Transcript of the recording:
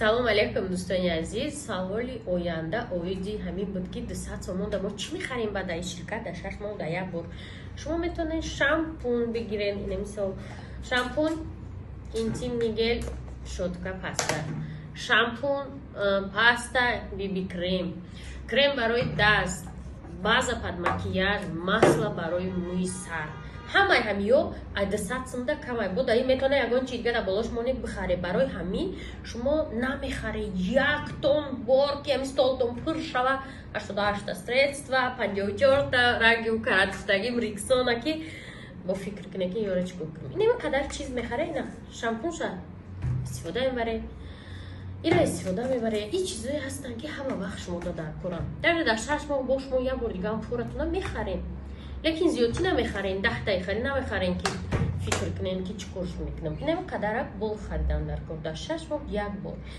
Салом алейкум, дӯстони азиз. Саволи оянда оиди ҳамин буд, ки 200 сомон да мо чӣ мехарем баъд ин ширкат дар 6 моҳ да як бор? Шумо метавонед шампун бигирен, ина мисол шампун, интимный гель, щётка, паста, шампун, паста, биби крем, крем барои даст, база под макияж, масло барои мӯи сар. Ҳамаи ҳамиё ай 200 сумда камай буда. Ин метавона ягон чи дига дар болош монед, бихаре. Барои ҳамин шумо намехаре як тон бор, ки ҳами столтон пур шава, 88-та средства, 54-та ранги каратуфтагим Рексона, ки бо фикр куне, ки ёра чӣ кор кунем. Инема қадар чиз мехаре, ина шампунша истифода мебаре, ира истифода мебаре. Ин чизое ҳастанд, ки ҳама вақт шумо дар корам. Дар 6 моҳ бо шумо як бор дигаам пуратона мехарем, лекин зиёдтӣ намехарен, 10-таи хари намехарен, ки фикр кунем, ки чӣ кор мекунам. Инами қадарак бол харидан дар кор дар 6 моҳ як бор.